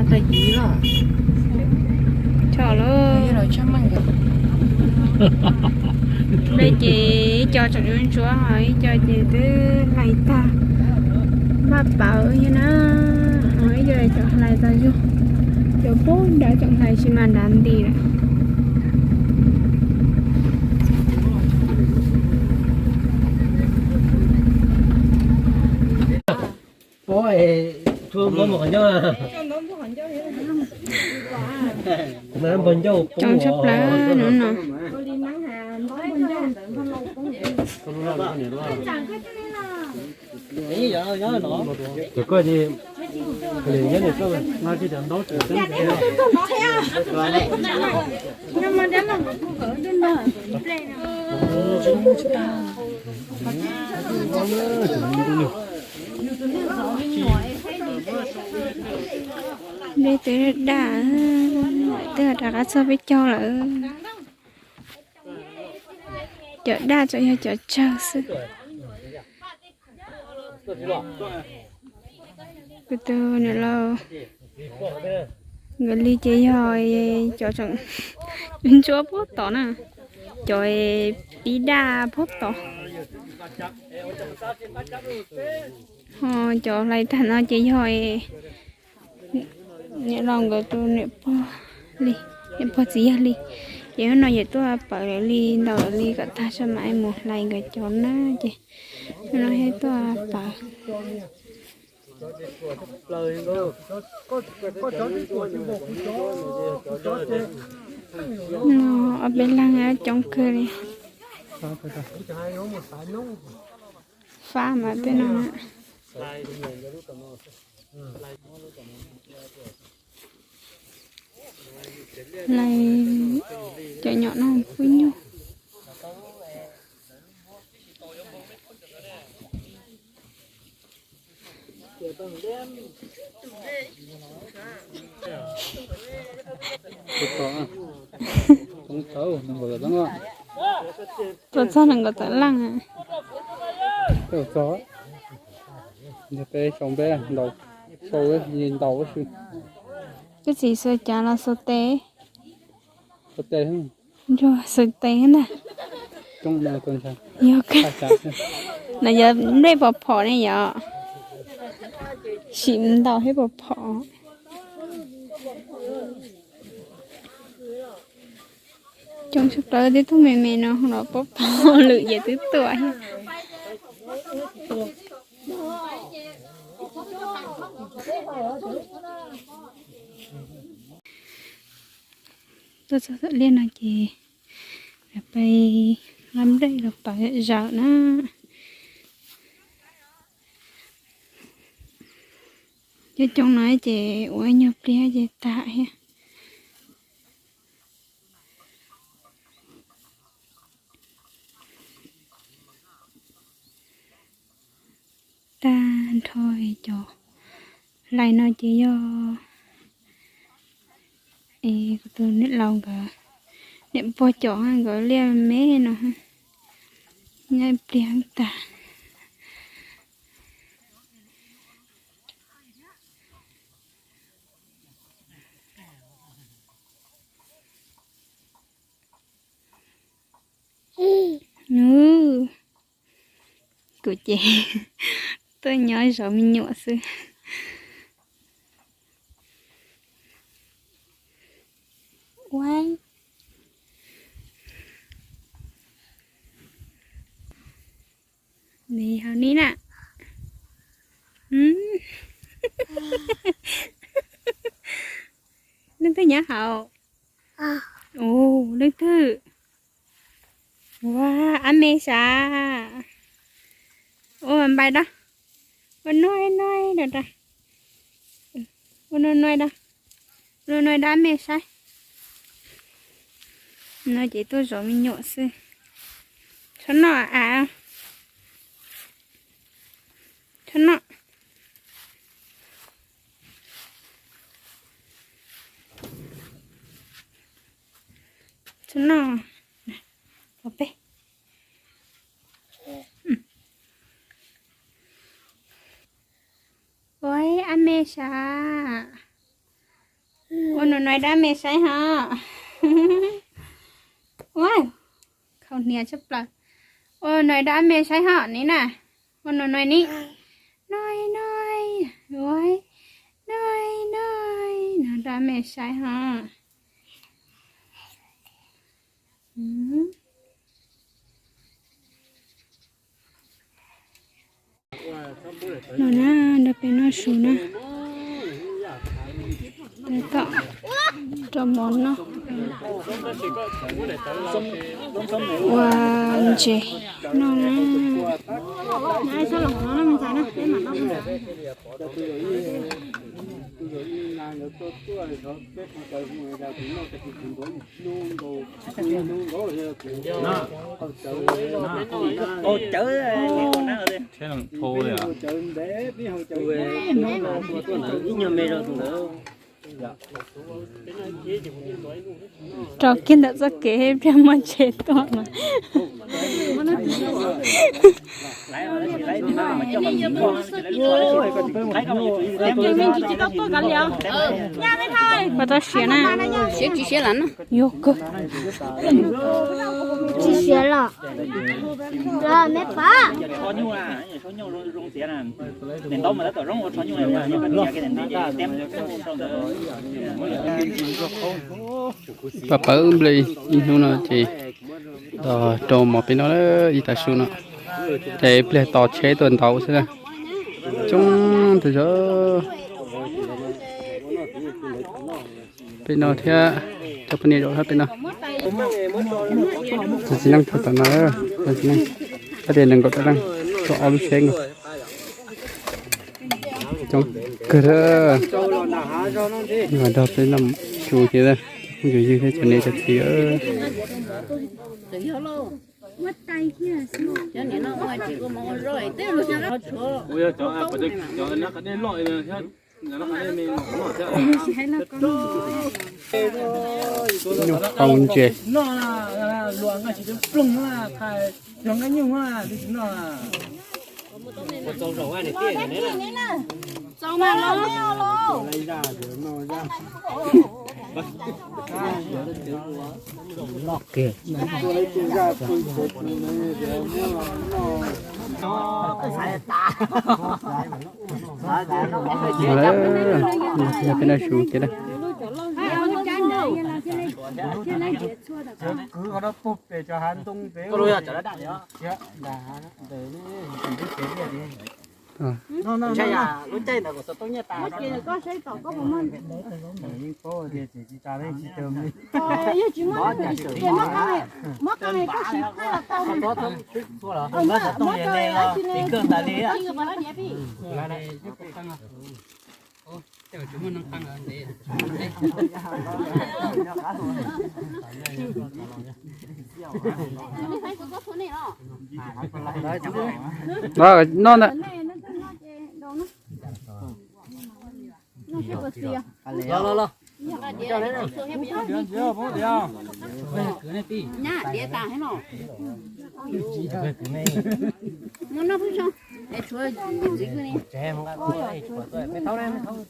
Tag kis los. Choj lawm. Hle ces ib co tseem ntsuab ntsuab, ho ib co ces twb hlais tag, npaj pawv thiab na. Ho ib co tseem hlais tas zog, cov pub nrad tseem hlais tsis mas nrad nti lawm. Pob, tsuav npua mus qhov ncauj. Npua ncauj poob tshaj plaws no no. Cov koj, Dej twb daj, twb rov qab txog peb caug lawm. Cov daj tseem yog cov tsawg xwb. Kuv tus niam laus nkawd li ces yog cov tseem ntsuab puag tod na, cov pib daj puag tod. Ho cov hlais tag no ces yog niam laus nkawd tus niam pog li, niam pog txiv yawg li. Ces hnub no yawm tuaj pawv lawv li, ntaus lawv li kom tag sab mam mus hlais nkawd cov na. Ces hnub no yawm tuaj pawv. No ob peb leeg coob kawg li. Fab mas tej no. Hlais cov nyom no pub nyuj. Tuaj txog nees nkaum tawm leej. Txog, peb sau npeb ntaus, sau ntaus. Koj txiv xuas cav los xuas tes? Xuas tes. Ntsuag xuas tes ntag. Yog, no yog nplej pov phom ne yom. Sim ntaus thiab pov phom. Coob tshaj plaws, tib tug me me no los pov phom lwm ces twb tuaj thiab. Tuaj txog tom liaj no ces peb nqa nplej los pawv zom zaws na. Coob coob no ces ua ib nyuag pliag ces tag thiab. Tag nrho cov hlais no ces yog kuv tus niam laus nkawd, niam pog cov nkawd liaj me no, nyob ib pliag tag. Nws, kuv ces tuaj nyob zov me nyuam xwb. Ua, nws hauv ni na. Leej twg nyob hauv? Ua, leej twg? Ua, ab me sav. Ua npai da. Ua nuj nuj da. Ua nuj nuj da. Nuj nuj da ab me saib. No ces tuaj zov me nyuam xwb. Tshob noj a. Tshob noj. Tshob noj. Peb. Ua, ab me sav. Noj dab me saib ho. Ua, khaus hniav tshaj plaws. Ua noj dab me saib ho ni na. Ua noj noj ni. Noj noj, ua noj noj, noj dab me saib ho. No na, nrog peb noj su na. Peb tom rau mov noj. Ua ntses noj na. Ib nyuag me rau tus ntawd. Rau kiag ntawm txoj kev pliag muaj ntses tuaj mas. Ua tau siav na. Siav tsis siav lawm na. Yog kawg. Tsis siav los. Los me pab. Pab pawv nplej ib hnub no ces rau mov peb noj ib tav su no. Ces pliag tos tsheb tuaj ntau xwb na. Coob tas zog. Peb no thiab cov poj niam zaum peb no. Txiv neej tau tom no, txiv neej, koj tias nees nkaum tawm leej, tau ob lub tsheb nkaus. Coob kawg. Nyob dog peb noj su thiab, yus ywg thiab cov niam cov txiv. Nyuj qau ntses. Yog peb noj su thiab na. No ntag.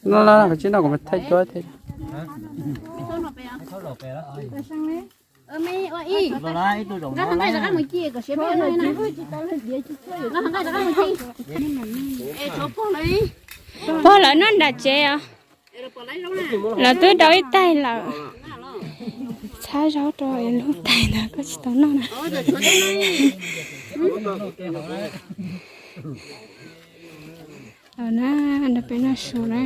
No los, koj tsis noj kuv mam thaij cuab thiab. Pog lawv noj nram tsev os. Lawv twb rau ib tais lawm. Txhab zaub rau lub tais ntawd koj tsis tau noj na. Aws na, nrog peb noj su na.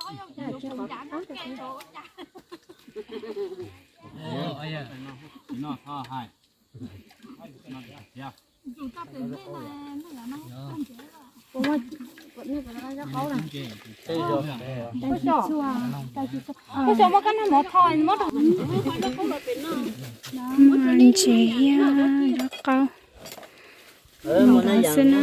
Ntses thiab zaub qaub ntawd xwb na.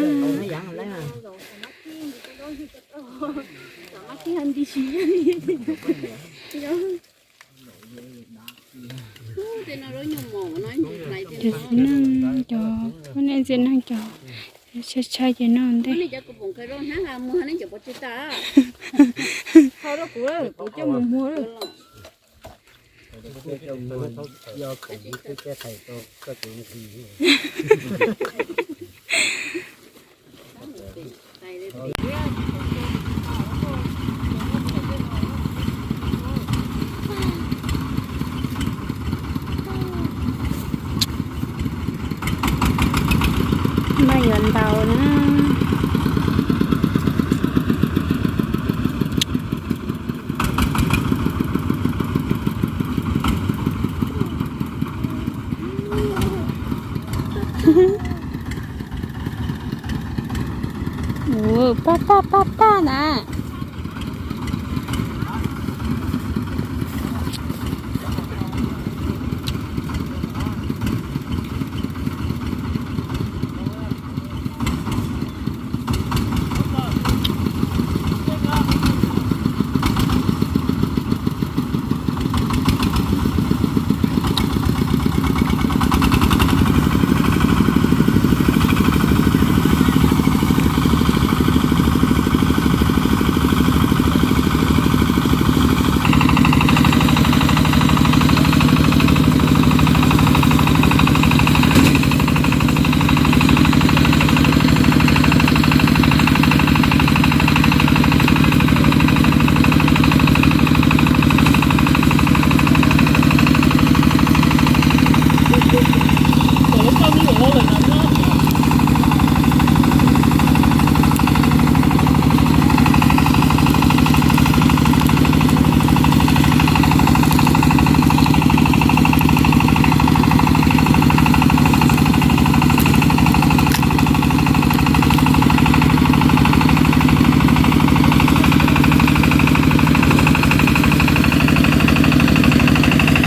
Cov txiv neej, cov poj niam txiv neej cov tshaib tshaib ces noj ntej. Mas yuav ntaus na. Ua paj paj paj paj na.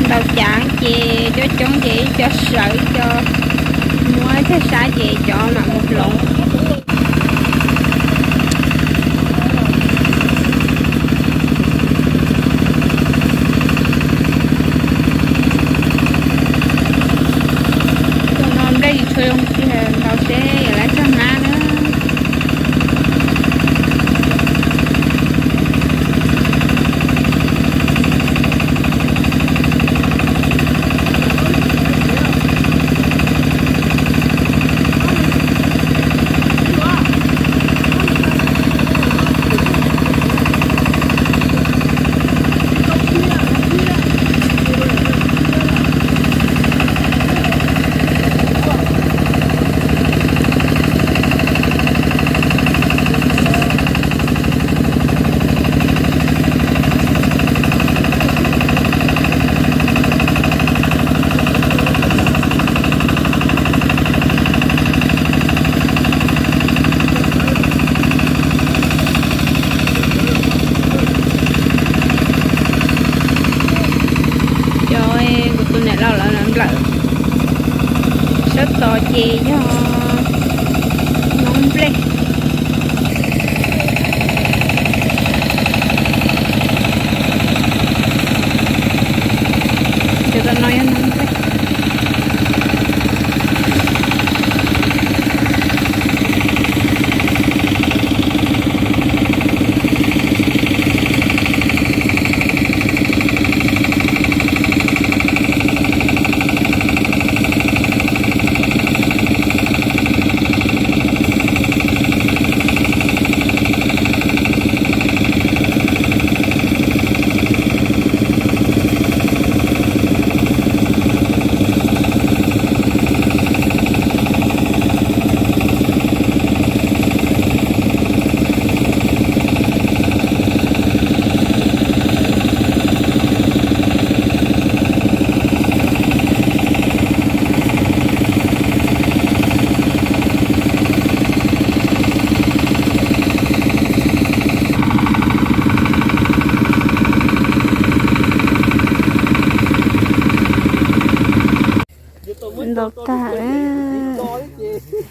Ntaus caav ces coob coob ces ib co sawv ib co muab, ib co sab ces cov mam mus hloov. Tus no nplej tsis tshua zoo tiag, ntaus seb yuav lab txog hnab na.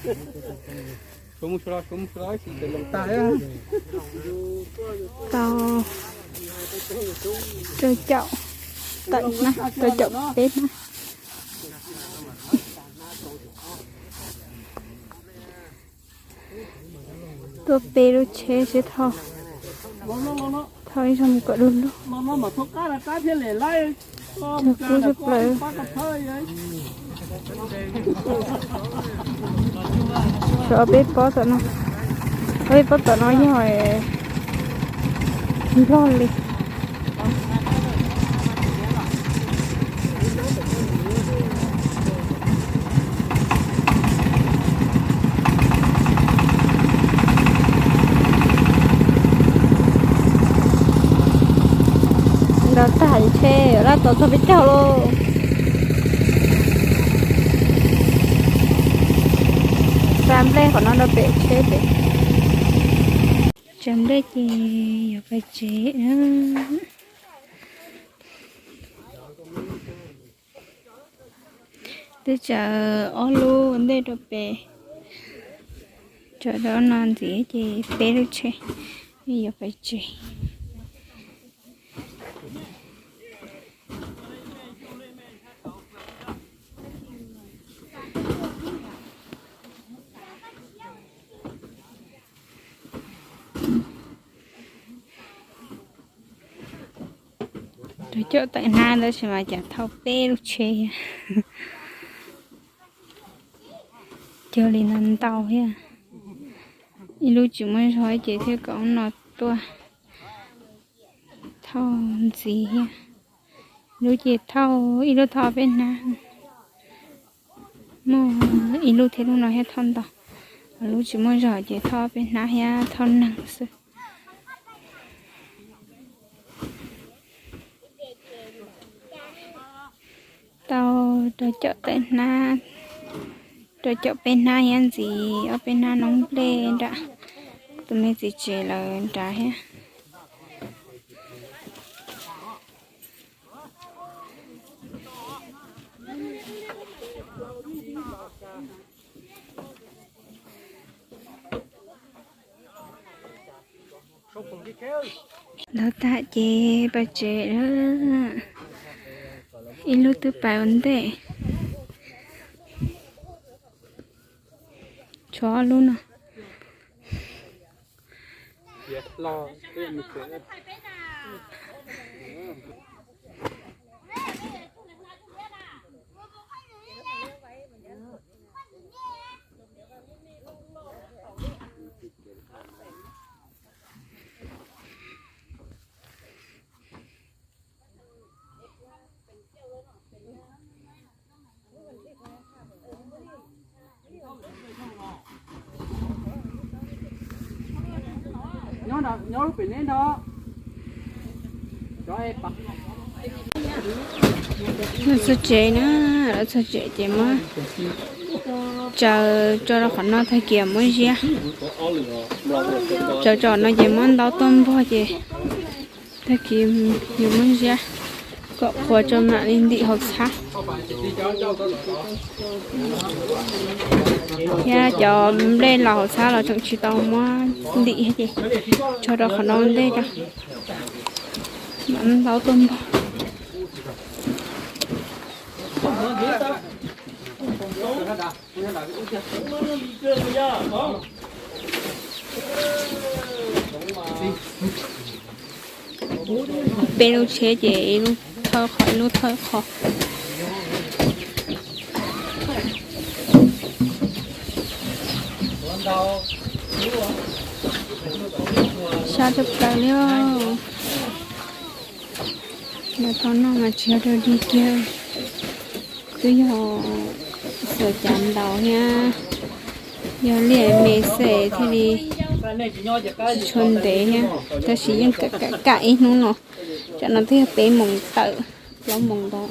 Tau rau caum tawm hnab, rau caum peb hnab. Tuaj peb lub tsheb sib thauj, thauj ib zaug mus kom du lug. Tsawg kub tshaj plaws. Tshuav ob peb pob tom no, ob peb pob tom no yog tsis loj li. Ntaus tag tsheb laj tos txog peb caug lauj. Xa nplej qhov no rau pem tsheb pem. Tsaws nplej ces yuav pais tsev na. Twb tsaws ob lub ua ntej rau pem, tsaws rau no ntxiv ces peb lub tsheb yuav pais tsev. Rau caum tawm hnab tab sis mas cas thauj peb lub tsheb, cuag li no ntau thiab. Ib lub tsis muaj zog ces thiaj kom no tuaj thauj ntxiv thiab. Lub ces thauj, ib lub thauj peb hnab. Muaj ib lub thiab, lub no thiab thauj ntau. Lub tsis muaj zog ces thauj peb hnab thiab thauj neeg xwb. Tau rau caum tawm hnab, rau caum peb hnab thiab ntxiv ob peb hnab noob nplej nram tus me txiv tsev lawv nrad thiab. Ntaus tag ces pais tsev lawm. Ib lub twb pais ua ntej, tshuav ob lub no. Nyob lub pem neb nrog. Los txog tsev na, los txog tsev ces muab tsaws tso rau qhov no tag kis muab ziab. Tsaws tso no ces muab ntaub tuaj npog ces tag kis yuav muab ziab kom qhuav tso mam li ntim hauv txhab. Thiab cov nplej los hauv txhab los tseem tsis tau muab ntim ces tso rau qhov no ua ntej tso, mam ntaub tuaj npog. Peb lub tsheb ces ib lub thawj qhov ib lub thawj qhov. Sab tshaj plaws li. Noj tau noj mas tsis yog rau dig kiag, twb yog xuas cav ntaus thiab, yog liaj me xwb thiaj li tsis tshua ntev thiab, tab sis yeej kam kam ib hnub no. Tsam no twb yog peb moos tawm, plaub moos ntau.